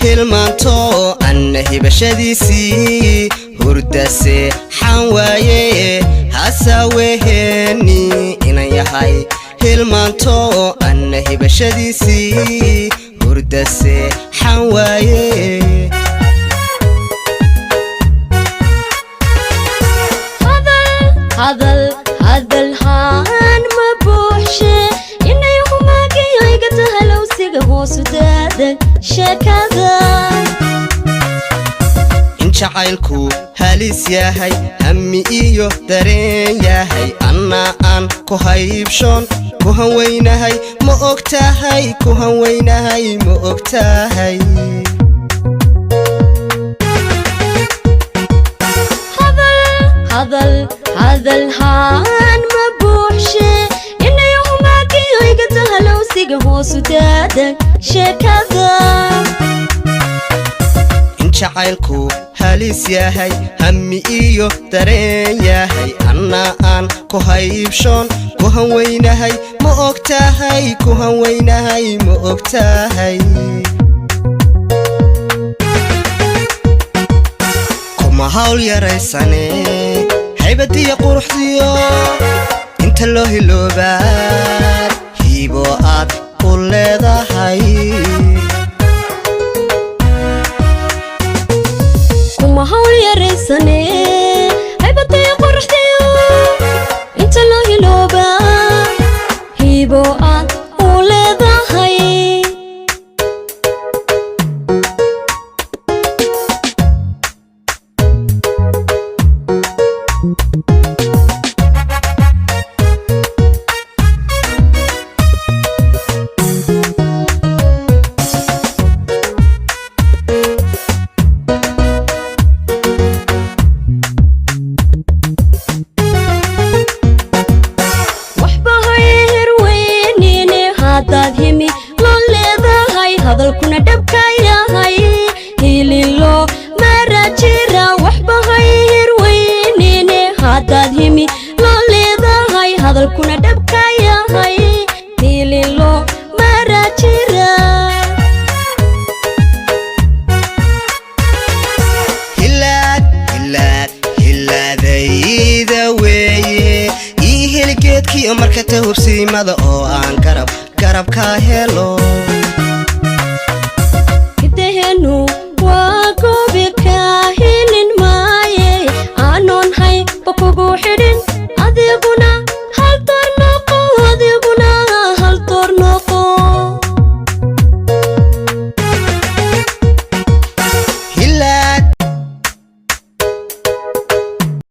Hilmaanto anna hibashadiisii hurdase xaan waaye hasaweheeni inan yahay. Hilmaanto anna hibashadiisii hurdase xaan waaye. Hadal hadal haan ma buuxshe inay humaagiyo iga tahalowsiga hoosu daadag sheekada. In jacaylku halis yahay, hammi iyo dareen yahay, anna aan ku haybshoon ku hanweynahay, ma og tahay? Ku hanweynahay, ma og tahay? Hadal hadal haan ma buuxshe inay humaagiyo iga tahalowsiga hoosu daadag sheekada. In jacaylku halis yahay, hammi iyo dareen yahay, anna aan ku haybshoon ku hanweynahay, ma og tahay? Ku hanweynahay, ma og tahay? Kuma hawl yaraysane haybadiyo quruxdiyo inta loo hiloobaad hiibo aad u leedahay. Kuma hawl yaraysane haybadaya qoraxdiyo inta loo hilooba hiibo aad u leedahay. Waxba hay herweynine haddaad himi loo leedahay, hadalkuna dhabka yahay hililo mara jira. Waxba hay herweynine haddaad himi loo leedahay, hadalkuna dhabka yahay hililo mara jira. Hilaad hilaad hilaadayda weeye ii heli geedkiio markata hubsiimada oo aan garab garabkaa helo.